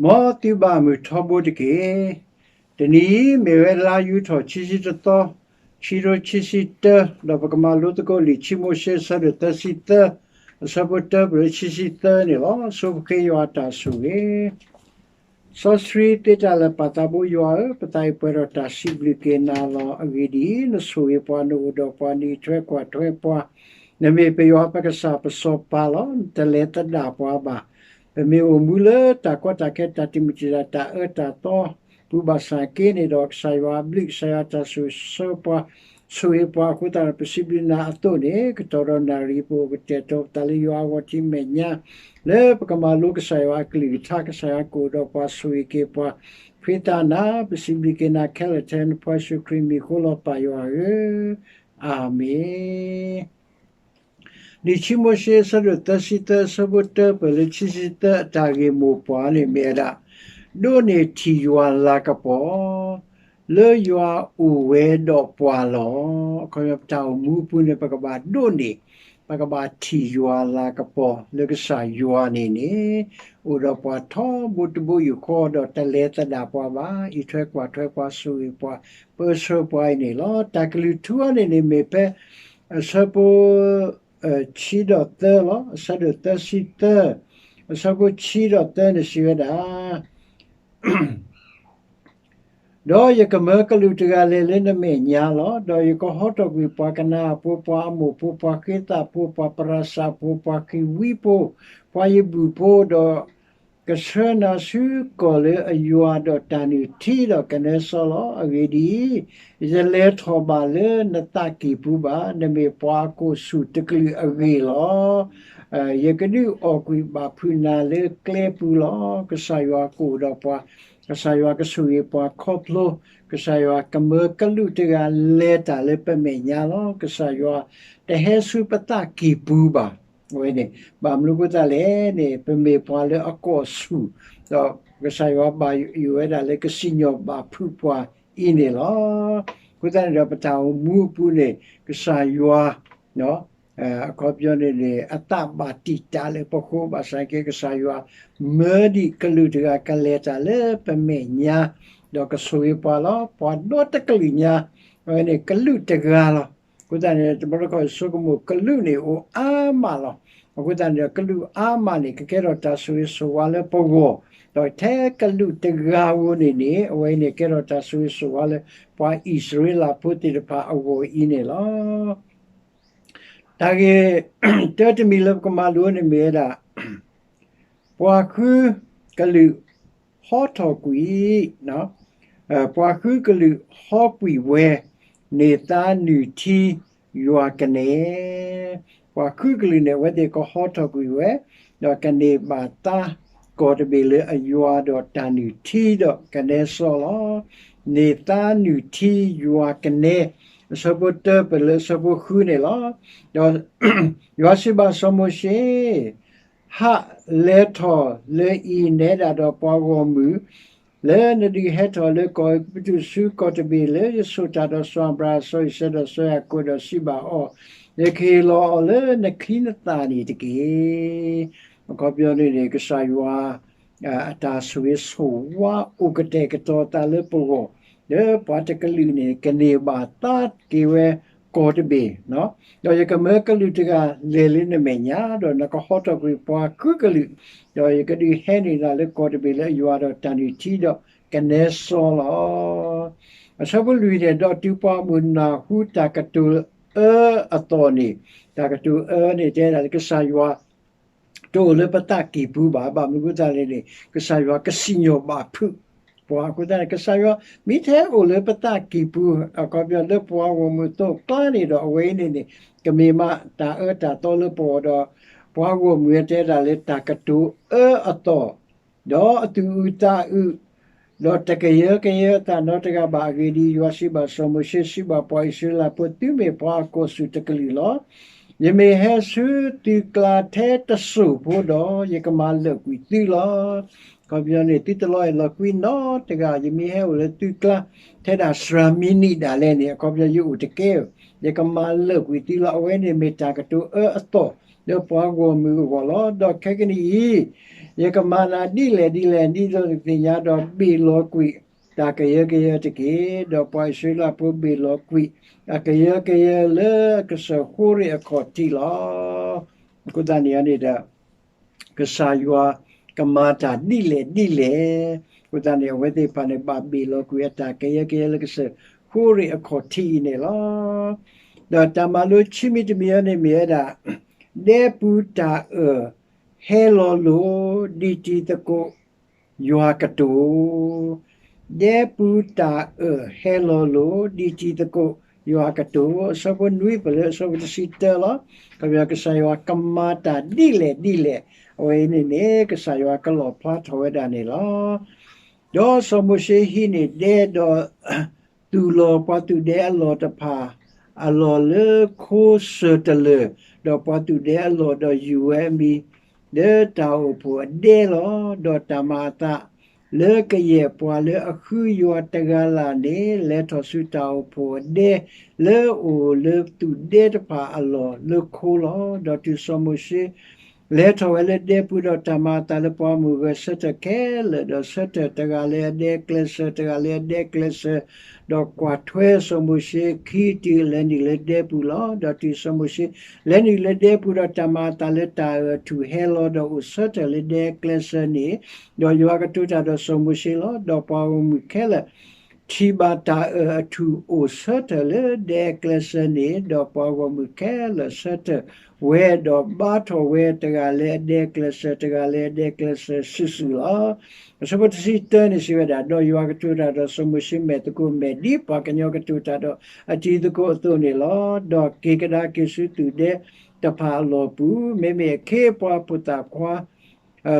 မ်သုဘၣ်မုာ်ထီဘိတက့ၢ်. တနံၤအံၤမ့ၢ်ဝဲလါယူၤထီၣ်ခံဆံတသီ, ခံကထိခံဆံတၢ, ဒီးပကမၤလိသကိးလံာ်ခံမိၤၡ့အဆၢဒိၣ်သၢဆံသၢ, အဆၢဖိတၢပၢၢ်လၢခံဆံသၢန့ၣ်လီၤ. ဆိပဃ့ယွၤအတၢ်ဆိၣ်ဂ့ၤ စီဆှံသ့တၢ်လၢာ်ပၢ်သးဘိယွၤဧၢ, ပသးအံၤပှဲၤဒီးတၢ်စံးဘျုးက့ၤနၤလီၤ. အဂ့ၢ်ဒ်အံၤ, နဆိၣ်ဂ့ၤပှၤ, နအိၣ်ဒီးပှၤ, နအံးထွဲကွၢ်ထွဲပှၤ, နမ့ၢ်ပယွၤပကစၢ်ပစီၤပၤလီၤ. နတလဲၤသဒၣ်ပှၤဘၣ်. ပမ့ၢ်အိၣ်မူလၢတၢ်ကီတၢ်ခဲတၢ်တံာ်မုၢ်တံာ်တာ်တၢ်အၢတၢ်သီပူၤဘၣ်ဆၣ်က့န့ၣ်ဒီး ကစၢ်ယွၤအဘျုး ကစၢ်ယွၤတၢ်ဆိၣ်ဂ့ၤဆိၣ်ဂ့ၤပှၤ, ဆိၣ်ဂ့ၤပှၤအဃိသတးဒီး ပစံးဘျုးနၤအသိးန့ၣ် ကတီၢ်ဒီးနၣ်ရံၣ်ပအိၣ်ကတဲာ်ကတီၤပသးလၢယွၤအဂီၢ်ထံးမဲာ်ညါ လၢပကမၤလိကစၢ်ယွၤအကလုၢ်ကထါ, ကစၢ်ယွၤကအိၣ်ဒီးပှၤဆိၣ်ဂ့ၤက့ၤပှၤ, ဖှံသးနၤ, ပစံးဘျုးက့ၤနၤခဲလၢာ်ထဲနဖိယ့ၣ်ၡူးခရံာ်မံၤအဃိလီၤ ပၢ်ယွၤဧၢ, အၤမ့ၣ်. လံာ်ခံမိၤၡ့အဆၢဒိၣ်သၢဆံသၢ အဆၢဖိတၢပၢၢ်လၢခံဆံသၢ အတၢ်ဂ့ၢ်မိၢ်ပှၢ်န့ၣ်မ့ၢ်ဝဲဒၣ် ဒိးန့ၢ်ထံၣ်ယွၤလၤကပီၤ လၢယွၤအိၣ်ဝဲဒီးပှၤလီၤ. အခီပညီ ပတၢ်အိၣ်မူအပူၤန့ၣ် ပကဘၣ်ဒိးန့ၢ်, ပကဘၣ်ထံၣ်ယွၤလၤကပီၤ လၢကစၢ်ယွၤန့ၣ်န့ၣ် အိၣ်ဒီးပှၤထီဘိတဘိယူၢ်ဃီ ဒီးတလဲၤသဒၣ်ပှၤဘၣ်, အံးထွဲကွၢ်ထွဲပှၤ, ဆိၣ်ဂ့ၤပှၤ, ပၢဆှၢပှၤအံၤန့ၣ်လီၤ. တၢ်ကလုၢ်ထူအံၤန့ၣ်န့ၣ် မ့ၢ်ဖဲအဆၢဖိ ဆံဒီးသၢလီၤ. အဆၢဒိၣ်သၢဆံသၢ, အဆၢဖိဆံဒီးသၢန့ၣ်စံးဝဲဒၣ်, ဒီးယကမၢကလူးတဂၤလဲၤလၢနမဲာ်ညါလီၤ. ဒီးယကဟီထီၣ်ကွံာ်ပှၤကနၤအၣ်ဖိ, ပှၤအမိၣ်ဖိ, ပှၤဃ့သးဖိ, ပှၤပရၤစၤဖိ, ပှၤဃံးဝံဖိ, ပှၤယဘူၣ်ဖိ, ဒီးကဆှၢနၤဆူကီၢ်လၢအယွၤဒီးတၢ်နုၢ်ထံဒီးကနဲစီလီၤ. အဂ့ၢ်ဒ်အံၤ, ယတလဲၤထီၣ်ဘၣ်လၢနသးကံၢ်ပူၤဘၣ်. နမ့ၢ်ပှၤအကိၢ်ဆူၣ်တကလုာ်အဂ့ၢ်လီၤ. ယကဒုးအီၣ်ကွံာ်ဘၣ်ဖုးနၤလၢကျဲပူၤလီၤ. ကစၢ်ယွၤကအိၣ်ဒီးပှၤ, ကစၢ်ယွၤကဆိၣ်ဂ့ၤပှၤခီဖျိ, ကစၢ်ယွၤကမၢကလူးတဂၤလဲၤတၢ်လၢပမဲာ်ညါလီၤ. ကစၢ်ယွၤတဟဲဆူပသးကံၢ်ပူၤဘၣ်. အဝဲန့ၣ် ဘၣ်မနုၤအဃိသတးလဲၣ်န့ၣ် ပမ့ၢ်ပှၤလၢအကိၢ်ဆူၣ်, ဒီးကစၢ်ယွၤဘၣ်ယိၣ်ဝဲဒၣ်လၢကစံၣ်ညီၣ်ဘၣ်ဖုးပှၤအံၤန့ၣ်လီၤ. အဃိသတးန့ၣ်ဒီး ပတၢ်အိၣ်မူအပူၤန့ၣ် ကစၢ်ယွၤ အခီပညီန့ၣ်န့ၣ် အသးဘၣ်တံာ်တာ်လၢပဃိဘၣ်ဆၣ်က့ ကစၢ်ယွၤမၢဒံးကလူးတဂၤကလဲၤတၢ်လၢပမဲာ်ညါ, ဒီးကဆိၣ်ဂ့ၤပှၤလီၤ. ပှၤဒီတကလုာ်ညါ, အဝဲန့ၣ်ကလူးတဂၤလီၤ. အဃိသတးန့ၣ် တဘျီတခီၣ်ဆိကမိၣ် ကလူးန့ၣ်အိၣ်အါမးလီၤ. အဃိသတးန့ၣ်ဒီး ကလူးအါမးန့ၣ် ကကဲထီၣ်တၢ်ဆိၣ်ဂ့ၤဆိၣ်ဝါလၢပဂီၢ်, ဒီးထဲကလူးတဂၤဧိၤန့ၣ်န့ၣ် အဝဲအံၤန့ၣ် ကဲထီၣ်တၢ်ဆိၣ်ဂ့ၤဆိၣ်ဝါလၢပှၤအံၣ်စရ့လးဖိသ့ၣ်တဖၣ်အဂီၢ်အံၤန့ၣ်လီၤ. တၢ်ဂ့ၢ်တၢတမံၤလၢပကမၤလိန့ၣ်မ့ၢ်ဝဲဒၣ် ပှၤဃုကလုာ်ဟီထီၣ်ကွံာ်, ပှၤဃုကလုာ်ဟီကွံာ်ဝဲ, န့ၢ်သါနုၢ်ထံယွၤကနဲ, ပှၤဃုကလုာ်န့ၣ် အဝဲသ့ၣ်ကဟီထီၣ်ကွံာ်ဝဲ, ဒီးကန့ၢ်ဘၣ်သါကီၢ်တဘ့ၣ်လၢအယွၤဒီးတၢ်နုၢ်ထံဒီးကနဲစီလီၤ. န့ၢ်သါနုၢ်ထံယွၤကနဲ, အဆၢဖိတၢပၢၢ်လၢအဆၢဖိဃုန့ၣ်လီၤ. ဒီးယွၤစံးဘၣ်စီၤမိၤၡ့, ဟးလဲၤထီၣ်လၢအံၤနဲဒၣ်ဒီးပှၤဂီၢ်မုၢ်, လၢနဒုးဟဲထီၣ်လၢကီၢ်အဲၤကူပတူးဆူကီၢ်တဘ့ၣ်လၢယဆိၣ်တၢ်ဒီးစီၤအၤဘြၤဟၣ် စီၤအံၤစဲးဒီးစီၤယၤကိာ်ဒီးစံးဘၣ်အီၤ, ယကဟ့ၣ်လီၤအီၤလၢနချံနသၣ်န့ၣ်တက့ၢ်. အခီပညီန့ၣ်န့ၣ် ကစၢ်ယွၤ အတၢ်ဆိၣ်ဂ့ၤဆိၣ်ဝါအိၣ်ကတဲာ်ကတီၤသးလၢပဂီၢ်, လၢပှၤတကလုာ်န့ၣ် ကန့ၢ်ဘၣ်သါက့ၤဝဲကီၢ်တဘ့ၣ်, ဒီးယကမၢကလုာ်တဂၤလဲၤလၢနမဲာ်ညါ, ဒီးနကဟီထီၣ်ကွံာ်ပှၤဃုကလုာ်, ဒီးယကဒုးဟဲန့ၢ်နၤလၢကီၢ်တဘ့ၣ်လၢအယွၤဒီးတၢ်နုၢ်ထံဒီးကနဲစီလီၤ. အဆၢဖိလွံၢ်န့ၣ်, ဒီးတုၤပှၤအမိၣ်နၢ်ဟူတၢ်ကတိၤအၢအသိးန့ၣ်, တၢ်ကတိၤအၢန့ၣ် တဲဒၣ်လၢကစၢ်ယွၤ တအိၣ်လၢပသးကံၢ်ပူၤဘၣ်. ဘၣ်မနုၤအဃိသတးလဲၣ်န့ၣ် ကစၢ်ယွၤကစံၣ်ညီၣ်ဘၣ်ဖုးပှၤအဃိသတးန့ၣ် ကစၢ်ယွၤမ့ၢ်ထဲအိၣ်လၢပသးကံၢ်ပူၤ အခီပညီလၢပှၤဂီၢ်မုၢ်အသိးအကျါန့ၣ်ဒီး အဝဲအံၤန့ၣ်န့ၣ် ကမ့ၢ်မးတၢ်အၢတၢ်သီလၢပဂီၢ်ဒီး ပှၤဂီၢ်မုၢ်တဲဒၣ်လၢတၢ်ကတိၤအၢအသိး ဒီးအသူၣ်အုးသးအုး ဒီးတကယၢကယၢအသးနီတဂၤဘၣ်. အဂ့ၢ်ဒ်အံၤ, ယွၤစံးဘၣ်စီၤမိၤၡ့, စံးဘၣ်ပှၤအံၣ်စရ့လးဖိ, သုမ့ၢ်ပှၤအကိၢ်ဆူၣ်တကလုာ်လီၤ. ယမ့ၢ်ဟဲဆူသုကျါထဲတစိၢ်ဖိဒီး ယကမၤလၢာ်ကွံာ်သုလီၤ. အခီပညီန့ၣ် သုတလီၤအဲၣ်လီၤကွံနီတဂၤ, ယမ့ၢ်ဟဲအိၣ်လၢသုကျါ ထဲဒၣ်စှၤမံးနံးဒၣ်လဲာ်န့ၣ် အခီပညီယအိၣ်တကဲဧၢ, ယကမၤလၢာ်ကွံာ်သုလီၤ. အဝဲန့ၣ်မ့ၢ်တၢ်ကတိၤအၢအသိး လၢပှၤဂီၢ်မုၢ်အဂီၢ်လီၤ. ဒီးခဲကနံၣ်အံၤ, ယကမၤနၤဒ်လဲၣ်ဒ်လဲၣ် ဒ်သိးနကသ့ၣ်ညါဒီးဘ့ၣ်လီၤကွံာ်တၢ်ကယၢကယဲတက့ၢ်. ဒီးပှၤအံၣ်စရ့လးဖိဘ့ၣ်လီၤကွံာ်အကယၢကယဲလၢကစၢၢ်ဃိရ့ၣ်အခီၣ်ထံးလီၤ. အဃိသတးန့ၣ်န့ၣ်ဒီး ကစၢ်ယွၤကမၤတၢ်ဒ်လဲၣ်ဒ်လဲၣ်, အဃိသတးန့ၣ် အဝဲသ့ၣ်တဖၣ်န့ၣ် ဘၣ်ဘ့ၣ်လီၤကွံာ်အတၢ်ကယၢကယဲလၢကစၢၢ်ဃိရ့ၣ်အခီၣ်ထံးအံၤန့ၣ်လီၤ. ဒီးတၢ်မၤလိခံမံၤတမံၤအံၤန့ၣ်မ့ၢ်ဝဲဒၣ်, ဒဲပူၤတၢ်အၢၣ်ဟဲလီၤလိၤ, ဒ်တံၤသကိးယွၤကတိၤ ဒဲပူၤတၢ်အၢၣ်ဟဲလီၤလိၤ, ဒ်တံၤသကိးယွၤကတိၤ, အဆၢဖိနွံပလၢအဆၢဖိတဆံတၢလီၤ. ကစၢ်ယွၤကမၤတၢ်ဒ်လဲၣ်ဒ်လဲၣ်, အဝဲအံၤန့ၣ်န့ၣ် ကစၢ်ယွၤကလီၣ်ဖျါထီၣ်ဝဲဒၣ်န့ၣ်လီၤ. ဒီးစီၤမိၤၡ့ဟံးန့ၢ်ဒဲဒီး သူၣ်လီၤပှၤသူၣ်ဒဲအလီၢ်တဖၣ်အလီၢ်လၢခိစၢၢ်တလၢၢ်, ဒီးပှၤသူၣ်ဒဲအလီၢ်ဒီးယူၤဝဲအမံၤ လၢတၢ်အိၣ်ဖှိၣ်အဒဲလီၤ. ဒီးတၢ်မၤအသးလၢကယဲၢ်ပှၤလၢအဃုယွၤတဂၤလၢ်န့ၣ် လဲၤထီၣ်ဆူတၢ်အိၣ်ဖှိၣ်အဒဲ လၢအအိၣ်လၢသူၣ်ဒဲတဖၣ်အလီၢ်လၢခိလီၤ. ဒီးတုၤစီၤမိၤၡ့ လဲၤထီၣ်ဝဲလၢဒဲပူၤဒီး တၢ်မၤအသးလၢပှၤဂီၢ်မုၢ်ဂဲၤဆၢထၢၣ်ခဲလၢာ်, ဒီးဆၢထၢၣ်တဂၤလၢအဒဲကျဲးစၢး, တဂၤလၢအဒဲကျဲးစၢး, ဒီးကွၢ်ထွဲစီၤမိၤၡ့ခံတုၤလဲၤနုာ်လၢဒဲပူၤလီၤ. ဒီးတုၤစီၤမိၤၡ့လဲၤနုာ်လၢဒဲပူၤဒီး တၢ်မၤအသးလၢတၢ်အၢၣ်အထူၣ်ဟဲလီၤဒီးအိၣ်ဆၢထၢၣ်လၢဒဲကျဲးစၢးန့ၣ်, ဒီးယွၤကတိၤတၢ်ဒီးစီၤမိၤၡ့လီၤ. ဒီးပှၤဂီၢ်မုၢ်ခဲလၢာ် ထံၣ်ဘၣ်တၢ်အၢၣ်အထူၣ်အိၣ်ဆၢထၢၣ်လၢဒဲအကျဲးစၢးန့ၣ်, ဒီးပှၤဂီၢ်မုၢ်ခဲလၢာ်ဆၢထၢၣ်ဝဲ, ဒီးဘါထီၣ်ဝဲတဂၤလၢအဒဲကျဲးစၢး, တဂၤလၢအဒဲကျဲးစၢးစုာ်စုာ်လီၤ. အဆၢဖိတဆံတၢန့ၣ်စံးဝဲဒၣ်, ဒီးယွၤကတိၤတၢ်ဒီးစီၤမိၤၡ့ မဲာ်သကိးမဲာ် ဒ်ပှၤကညီကတိၤတၢ်ဒီးအတံၤသကိးအသိးန့ၣ်လီၤ. ဒီးက့ၤကဒါက့ၤဆူသူၣ်ဒဲတဖၣ်အလီၢ်ပူၤ, မ့မ့ၢ်အခ့အပှၤဖိသၣ်ခွါ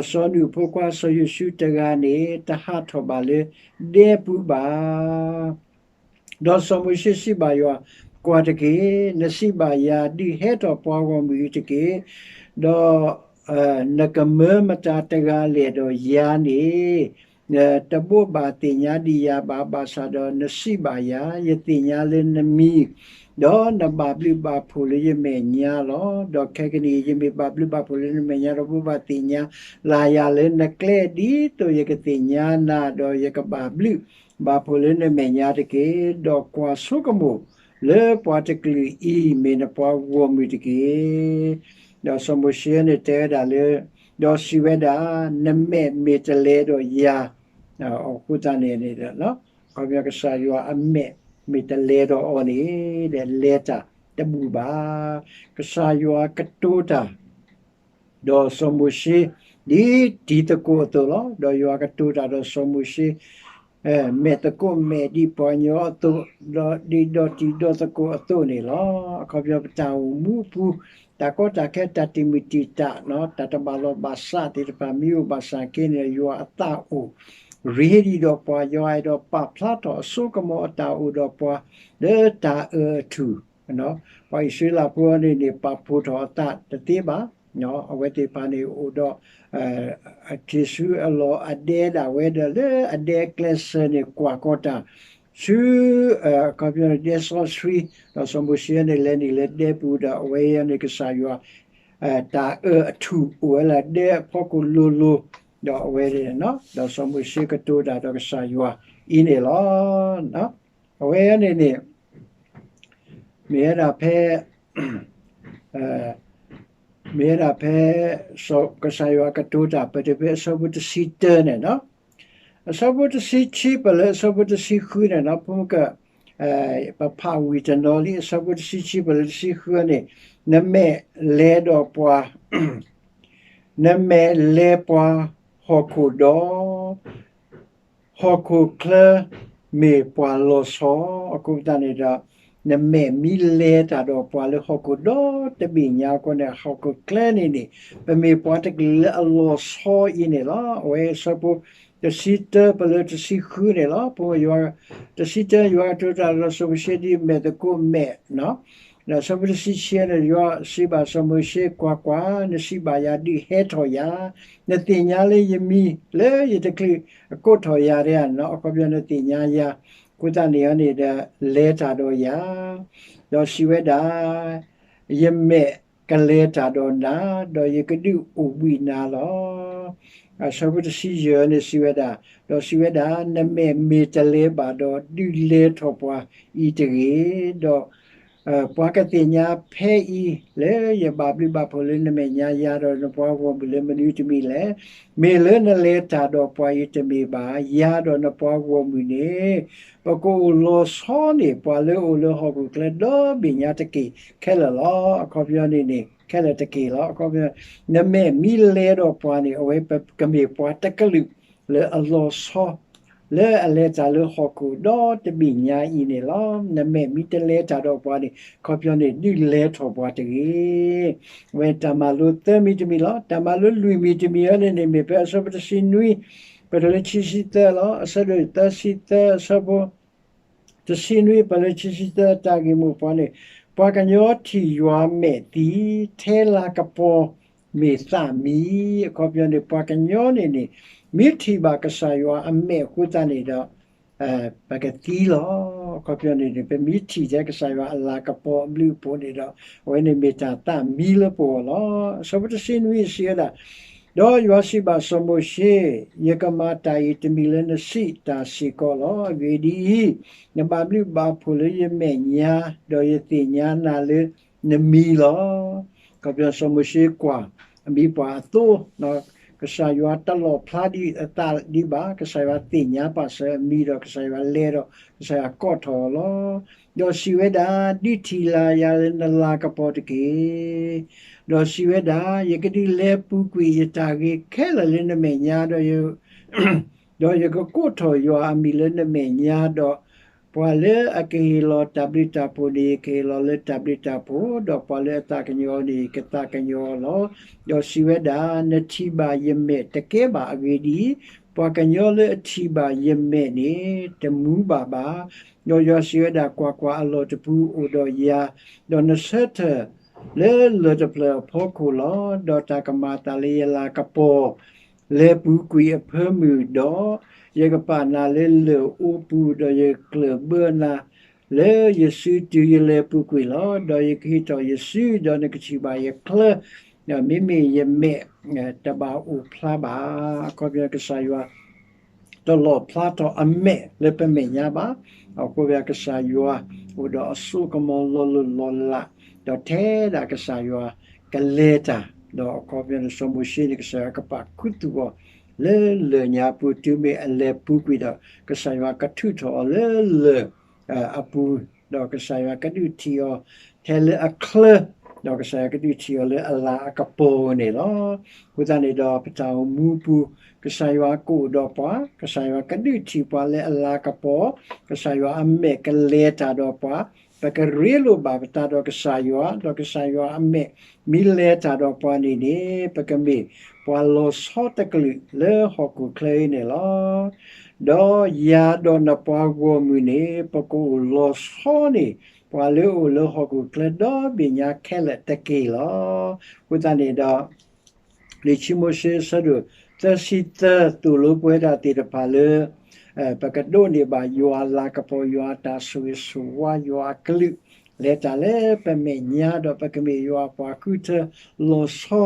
စီၤနူၣ်အဖိခွါစီၤယိၤၡူတဂၤန့ၣ် တဟးထီၣ်ဘၣ်လၢဒဲပူၤဘၣ်. ဒီးစီၤမိၤၡ့စံးဘၣ်ယွၤ, ကွၢ်တက့ၢ်, နစံးဘၣ်ယၤ, ဒုးဟဲထီၣ်ပှၤဂီၢ်မုၢ်အံၤတက့ၢ်, ဒီး နကမၢမတၤတဂၤလဲၣ်ဒီးယၤန့ၣ် တဘိးဘၣ်သ့ၣ်ညါဒံးယၤဘၣ်, ဘၣ်ဆၣ်ဒီးနစံးဘၣ်ယၤ, ယသ့ၣ်ညါလၢနမံၤ, ဒီးနဘၣ်ဘျုးဘၣ်ဖှိၣ်လၢယမဲာ်ညါလီၤ. ဒီးခဲကနံၣ်အံၤ ယမ့ၢ်ဘၣ်ဘျုးဘၣ်ဖှိၣ်လၢနမဲာ်ညါဒီး ဘိးဘၣ်သ့ၣ်ညါလၢ်ယၤလၢနကျဲ ဒ်သိးယကသ့ၣ်ညါနၤ, ဒီးယကဘၣ်ဘျုးဘၣ်ဖှိၣ်လၢနမဲာ်ညါတက့ၢ်. ဒီးကွၢ်ဆိကမိၣ်လၢပှၤတကလုာ်အံၤ မ့ၢ်နပှၤဂီၢ်မုၢ်တက့ၢ်. ဒီးစီၤမိၤၡ့န့ၣ်တဲဝဲဒၣ်လၢ, ဒီးစံးဝဲဒၣ်, နမဲာ်မ့ၢ်တလဲၤဒီးယၤ, အဃိသတးန့ၣ်န့ၣ်, အခီပညီကစၢ်ယွၤအမဲာ်မ့ၢ်တလဲၤဒီးအီၤန့ၣ်, ဒီးလဲၤတၢ်တဘူၣ်ဘၣ်. ကစၢ်ယွၤကတိၤတၢ် ဒီးစီၤမိၤၡ့ ဒ်တံၤသကိးအသိးလီၤ. ဒီးယွၤကတိၤတၢ်ဒီးစီၤမိၤၡ့ မဲာ်သကိးမဲာ်ဒ်ပှၤကညီအသိး, ဒီးဒ်ဒီတံၤဒီသကိးအသိးန့ၣ်လီၤ. အခီပညီပတၢ်အိၣ်မူအပူၤ, တၢ်ကီတၢ်ခဲ တၢ်တံာ်မုၢ်တံာ်တာ်, တၢ်တဘၣ်လိာ်ဘၣ်စးသ့ၣ်တဖၣ် မ့ၢ်အိၣ်ဘၣ်ဆၣ်က့န့ၣ် ယွၤအသးအိၣ်ရ့ဒံးဒီးပှၤ, ယွၤအဲၣ်ဒိးပာ်ဖျါထီၣ်အစိကမီၤအတၢ်အိၣ်ဒီးပှၤ လၢတၢ်အၢၣ်အထူၣ် ပှၤအံၣ်စရ့လးဖိန့ၣ်န့ၣ် ပာ်ဖှိၣ်ထီၣ်အသးတသ့ဘၣ်. အဝဲသ့ၣ်တဖၣ်န့ၣ်အိၣ်ဒီး က့ၤဆူအလီၢ်အဒဲဒၣ်ဝဲဒီး လၢအဒဲကျဲးစၢးန့ၣ် ကွၢ်ကီတၢ် ဆူ အခီပညီန့ၣ် ဒဲစီဆှံ, ဒီးစီၤမိၤၡ့န့ၣ် လဲၤနုာ်လၢဒဲပူၤဒီး အဝဲအံၤန့ၣ် ကစၢ်ယွၤ တၢ်အၢၣ်အထူၣ်အိၣ်ဝဲလၢဒဲအဖီခိၣ်လိၤလိၤ, ဒီးအဝဲ ဒီးစီၤမိၤၡ့ကတိၤတၢ်ဒီးကစၢ်ယွၤအံၤန့ၣ်လီၤ. အဝဲန့ၣ်န့ၣ် မ့ၢ်ဝဲဒၣ်ဖဲ မ့ၢ်ဝဲဒၣ်ဖဲ ကစၢ်ယွၤကတိၤတၢ် ပတုၤဖဲအဆၢဖိတဆံတၢန့ၣ်လီၤ. အဆၢဖိတဆံခံ ပလၢအဆၢဖိတဆံဃုန့ၣ်လီၤ. ဖိမုၣ်က ပဖးဝံၤတနီၤလံ အဆၢဖိတဆံခံ ပလၢတဆံဃုန့ၣ်, နမဲာ်လဲၤဒီးပှၤ နမဲာ်လဲၤပှၤဟီၣ်ခိၣ်ဒီး ဟီၣ်ခိၣ်ချၢမ့ၢ်ပှၤလီၤဆီ, အဃိသတးန့ၣ်ဒီး နမဲာ်မ့ၢ်လဲၤတၢ်ဒီးပှၤလၢဟီၣ်ခိၣ်ဒီတဘ့ၣ်ညါအဃိန့ၣ် ဟီၣ်ခိၣ်ချၢန့ၣ်န့ၣ် ပမ့ၢ်ပှၤတကလုာ်လၢအလီၤဆီအံၤန့ၣ်လီၤ. အဝဲအဆၢဖိ တဆံတၢ ပလၢတဆံဃုန့ၣ်လီၤ. ပယွၤ တဆံတၢ ယွၤကတိၤတၢ်ဒီးစီၤမိၤၡ့ဒ်မဲာ်သကိးမဲာ် ဒီးအဆၢဖိတဆံခံန့ၣ် ယွၤစံးဘၣ်စီၤမိၤၡ့, ကွၢ်ကွၢ်, နစံးဘၣ်ယၤ ဒုးဟဲထီၣ်ယၤ, နသ့ၣ်ညါလၢယမံၤလၢယတချုးကိးထီၣ်ယၤတဂၤန့ၣ်လီၤ. အခီပညီနသ့ၣ်ညါယၤ, အဃိသတးန့ၣ်န့ၣ်ဒီး လဲၤတၢ်ဒီးယၤ, ဒီးစံးဝဲဒၣ်, ယမဲာ် ကလဲၤတၢ်ဒီးနၤ, ဒီးယကဒုးအိၣ်ဘှံးနၤလီၤ. အဆၢဖိတဆံယဲၢ်န့ၣ်စံးဝဲဒၣ်, ဒီးစံးဝဲဒၣ်, နမဲာ်မ့ၢ်တလဲဘၣ်ဒီး ဒုးလဲၤထီၣ်ပှၤအံၤတဂ့ၤ, ဒီး ပှၤကသ့ၣ်ညါဖဲအံၤလၢယဘၣ်ဘျုးဘၣ်ဖှိၣ်လၢနမဲာ်ညါ ယၤဒီးနပှၤဂီၢ်မုၢ်လၢမနုၤတမံၤလဲၣ်. မ့ၢ်လၢနလဲၤတၢ်ဒီးပှၤအံၤတမ့ၢ်ဘၣ်, ယၤဒီးနပှၤဂီၢ်မုၢ်န့ၣ် ပကအိၣ်လီၤဆီန့ၢ် ပှၤလၢအအိၣ်လၢဟီၣ်ခိၣ်ချၢဒီဘ့ၣ်ညါတက့ၢ်ခဲလၢာ်လီၤ. အခီပညီန့ၣ်န့ၣ် ခဲလၢာ်တက့ၢ်လီၤ. အခီပညီ နမဲာ်မ့ၢ်လဲဒီးပှၤန့ၣ် အဝဲကမ့ၢ်ပှၤတကလုာ်လၢအလီၤဆီ လၢအလဲၤတၢ်လၢဟီၣ်ခိၣ်ဒီတဘ့ၣ်ညါအံၤန့ၣ်လီၤ. နမဲာ်မ့ၢ်တလဲတၢ်ဒီးပှၤန့ၣ် အခီပညီန့ၣ် ဒုးလဲၤထီၣ်ပှၤတဂ့ၤ. အဝဲတၢ်မၤလိသၢမံၤတမံၤလီၤ. တၢ်မၤလိလွံၢ်မံၤတမံၤအံၤန့ၣ်န့ၣ် မ့ၢ်ဖဲအဆၢဖိတဆံနွံ ပတုၤလၢခံဆံသၢလီၤ. အဆၢဒိၣ်သၢဆံသၢ အဆၢဖိ တဆံနွံ ပတုၤလၢခံဆံသၢ တၢ်ဂ့ၢ်မိၢ်ပှၢ်န့ၣ်, ပှၤကညီထံၣ်ယွၤမဲာ်သံ ထဲလၤကပီၤမ့ၢ်သးမံ. အခီပညီန့ၣ် ပှၤကညီန့ၣ်န့ၣ် မ့ၢ်ထံၣ်ဘၣ်ကစၢ်ယွၤအမဲာ်အဃိသတးန့ၣ်ဒီး ပကသံလီၤ. အခီပညီန့ၣ်န့ၣ် ပမ့ၢ်ထံၣ်ထဲကစၢ်ယွၤအလၤကပီၤအဘျုးအဖှိၣ်န့ၣ်ဒီး အဝဲန့ၣ်မ့ၢ်တၢ်သးမံလၢပဂီၢ်လီၤ. အဆၢဖိတဆံနွံစံးဝဲဒၣ်, ဒီးယွၤစံးဘၣ်စီၤမိၤၡ့, ယကမၤတၢ်အံၤတမံၤလၢနစံးတၢ်စ့ၢ်ကီးလီၤ. အဂ့ၢ်ဒ်အံၤ, နဘၣ်ဘျုးဘၣ်ဖှိၣ်လၢယမဲာ်ညါ, ဒီးယသ့ၣ်ညါနၤလၢနမံၤလီၤ. အခီပညီစီၤမိၤၡ့ကွၢ်အမံၤပှၢ်အသိး, ကစၢ်ယွၤတလီၣ်ဖျါဒံးအသးဒံးဘၣ်, ကစၢ်ယွၤသ့ၣ်ညါပာ်စၢၤအမံၤဒီး ကစၢ်ယွၤလဲၤဒီး ကစၢ်ယွၤကိးထီၣ်အီၤလီၤ. ဒီးစံးဝဲဒၣ်, ဒုးထံၣ်လၢယၤလၢနလၤကပီၤတက့ၢ်. ဒီးစံးဝဲဒၣ်, ယကဒုးလဲၤပူၤကွံာ်ယတၢ်ဂ့ၤခဲလၢာ်လၢနမဲာ်ညါ, ဒီးယကကိးထီၣ်ယွၤအမံၤလၢနမဲာ်ညါ, ဒီးပှၤလၢအကဟ့ၣ်လီၤတၢ်ဘျုးတၢ်ဖှိၣ်န့ၣ် ကဟ့ၣ်လီၤလၢတၢ်ဘျုးတၢ်ဖှိၣ်, ဒီးပှၤလၢအသးကညီၤအီၤန့ၣ် ကသးကညီၤအီၤလီၤ. ဒီးစံးဝဲဒၣ်, နထံၣ်ဘၣ်ယမဲာ်တကဲဘၣ်. အဂ့ၢ်ဒ်အံၤ, ပှၤကညီလၢအထံၣ်ဘၣ်ယမဲာ်န့ၣ် တမူဘၣ်ဘၣ်. ဒီးယွၤစံးဝဲဒၣ်, ကွၢ်ကွၢ်, အလီၢ်တပူၤအိၣ်ဒီးယၤ, ဒီးနဆၢထၢၣ်လၢလၢၢ်တဖျၢၣ်အဖီခိၣ်လီၤ. ဒီးတၢ်ကမၤအသးလၢယလၤကပီၤ လဲၤပူၤကွံာ်အဖၢမုၢ်ဒီး, ယကပာ်နၤလၢလၢၢ်အူပူၤ, ဒီးယကကျၢၢ်ဘၢနၤလၢယစုတုၤယလဲၤပူၤကွံာ်လီၤ. ဒီးယကဟ့ၣ်ထီၣ်ယစု, ဒီးနကထံၣ်ဘၣ်ယချၢ, ဒီးမ့မ့ၢ်ယမဲာ်တဘၣ်အိၣ်ဖျါဘၣ်. အခီပညီကစၢ်ယွၤ တလီၣ်ဖျါထီၣ်အမဲာ်လၢပမဲာ်ညါဘၣ်. အဃိပကစၢ်ယွၤအိၣ်ဒီးအစိကမီၤလီၤလိၢ်လီၤလး, ဒီးထဲဒၣ်ကစၢ်ယွၤကလဲၤတၢ်, ဒီးအခီပညီန့ၣ် စီၤမိၤၡ့န့ၣ် ကစၢ်ယွၤကပာ်ခူသူၣ်အီၤ လၢလၢၢ်ညါပူၤ, တုၤမ့ၢ်အလဲၤပူၤကွံာ်ဒီး ကစၢ်ယွၤကထုးထီၣ်အီၤလၢလၢၢ်အပူၤ, ဒီးကစၢ်ယွၤကဒုးထံၣ်အီၤထဲလၢအချၢ, ဒီးကစၢ်ယွၤကဒုးထံၣ်အီၤလၢအလၤအကပီၤန့ၣ်လီၤ. အဃိသတးန့ၣ်ဒီး ပတၢ်အိၣ်မူပူၤ ကစၢ်ယွၤကအိၣ်ဒီးပှၤ, ကစၢ်ယွၤကဒုးထံၣ်ပှၤလၢအလၤကပီၤ, ကစၢ်ယွၤအမဲာ်ကလဲၤတၢ်ဒီးပှၤ, ပကရ့လိာ်ဘၣ်ပသးဒီးကစၢ်ယွၤ, ဒီးကစၢ်ယွၤအမဲာ်မ့ၢ်လဲၤတၢ်ဒီးပှၤန့ၣ်န့ၣ် ပကမ့ၢ်ပှၤလီၤဆီတကလုာ်လၢဟီၣ်ခိၣ်ချၢအံၤန့ၣ်လီၤ. ဒီးယၤဒီးနပှၤဂီၢ်မုၢ်န့ၣ် ပကအိၣ်လီၤဆီန့ၢ် ပှၤလၢအအိၣ်လၢဟီၣ်ခိၣ်ချၢဒီဘ့ၣ်ညါခဲလၢာ်တက့ၢ်လီၤ. အဃိသတးန့ၣ်ဒီး လံာ်ခံမိၤၡ့အဆၢဒိၣ်သၢဆံသၢ သိၣ်လိပဝဲဒၣ်သ့ၣ်တဖၣ်လၢ ပကဒိးန့ၢ်ဘၣ်ယွၤအလၤကပီၤ ယွၤအတၢ်ဆိၣ်ဂ့ၤဆိၣ်ဝါ ယွၤအကလုၢ် လဲၤတၢ်လၢပမဲာ်ညါ ဒီးပကမ့ၢ်ယွၤအပှၤဃုထၢလီၤဆီ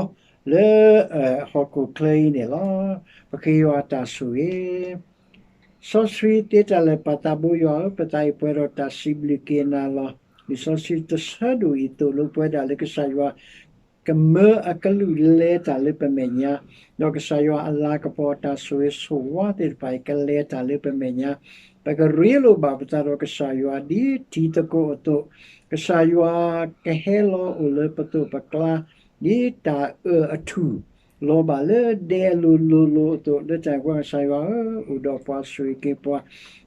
လၢ ဟီၣ်ခိၣ်ချၢအံၤန့ၣ်လီၤ. ပဃ့ယွၤအတၢ်ဆိၣ်ဂ့ၤ စီဆှံသ့တၢ်လၢာ် ပၢ်သးဘိယွၤဧၢ, ပသးအံၤပှဲၤဒီးတၢ်စံးဘျုးက့ၤနၤလီၤ. လံာ်စီဆှံတဆၢဒိၣ်အံၤ သိၣ်လိပဝဲဒၣ်လၢကစၢ်ယွၤ ကမၢအကလုၢ်လဲၤတၢ်လၢပမဲာ်ညါ, ဒီးကစၢ်ယွၤအလၤကပီၤ တၢ်ဆိၣ်ဂ့ၤဆိၣ်ဝါသ့ၣ်တဖၣ်အံၤ ကလဲၤတၢ်လၢပမဲာ်ညါ, ပကရ့လိာ်ဘၣ်ပသးဒီးကစၢ်ယွၤ ဒ်ထံသကိးအသိး, ကစၢ်ယွၤကဟဲလီၤအိၣ်လၢပသိးပကျါ ဒ်တၢ်အၢၣ်အထူၣ် လီၤဘၣ်လၢဒဲအလိၤလိၤလိၤအသိး လၢတၢ်အံၤပှၤကစၢ်ယွၤဧၢ, အိၣ်ဒီးပှၤဆိၣ်ဂ့ၤက့ၤပှၤ,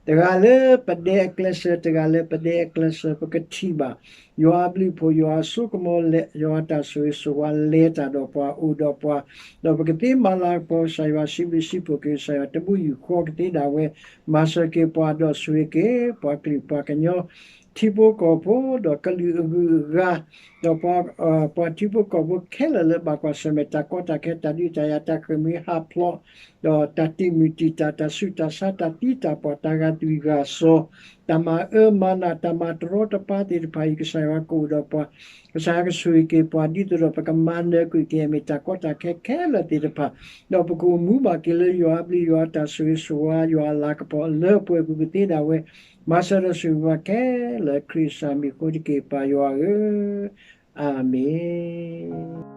တဂၤလၢပဒဲအကျဲးစၢး တဂၤလၢပဒဲအကျဲးစၢး ပကထံၣ်ဘၣ် ယွၤအဘျုးအဖှိၣ် ယွၤအစိကမီၤလဲၤ ယွၤအတၢ်ဆိၣ်ဂ့ၤဆိၣ်ဝါလဲၤတၢ်ဒီးပှၤ အိၣ်ဒီးပှၤ, ဒီးပကသ့မၤလၤကပီၤကစၢ်ယွၤ စံးဘျုးစံးဖှိၣ်က့ၤကစၢ်ယွၤ တဘူၣ်ယူၢ်ဃီကသ့ဒၣ်ဝဲ မၤစၢၤက့ၤပှၤ ဒီးဆိၣ်ဂ့ၤက့ၤ ပှၤကလုာ်ပှၤကညီ ထံ ထံဖိကီၢ်ဖိ ဒီးကလုာ်အဂုၤအဂၤ, ဒီးပှၤထံဖိကီၢ်ဖိခဲလၢာ်လၢဘၣ်ကွၢ်ဆၢၣ်မဲာ်တၢ်ကီတၢ်ခဲ တၢ်ဒုးတၢ်ယၤ တၢ်ဃ့ၢ်မှံဟးဖျိး, ဒီးတၢ်တံာ်မုၢ်တံာ်တာ် တၢ်ဆူးတၢ်ဆါ တၢ်သံတၢ်ပှၢ် တၢ်ဂာ်သွံၣ်ဂာ်စီၤ, တၢ်မၤအၢမၤနး တၢ်မၤတရီတပါသ့ၣ်တဖၣ်အံၤ ကစၢ်ယွၤကအိၣ်ဒီးပှၤ, ကစၢ်ယွၤကဆိၣ်ဂ့ၤက့ၤပှၤ ဒ်သိးဒီးပကမၤနၢၤကွံာ်က့ၤ မ့ၢ်တၢ်ကီတၢ်ခဲခဲလၢာ်သ့ၣ်တဖၣ်, ဒီးပကအိၣ်မူဘၣ်က့ၤလၢယွၤအဘျုး ယွၤအတၢ်ဆိၣ်ဂ့ၤဆိၣ်ဝါ ယွၤအလၤကပီၤလၢပှဲၤအပူၤကသ့ဒၣ်ဝဲ, မၤစၢၤဒီးဆိၣ်ဂ့ၤပှၤခဲလၢာ် ခရံာ်အမံၤအဃိတက့ၢ် ပၢ်ယွၤဧၢ, အၤမ့ၣ်.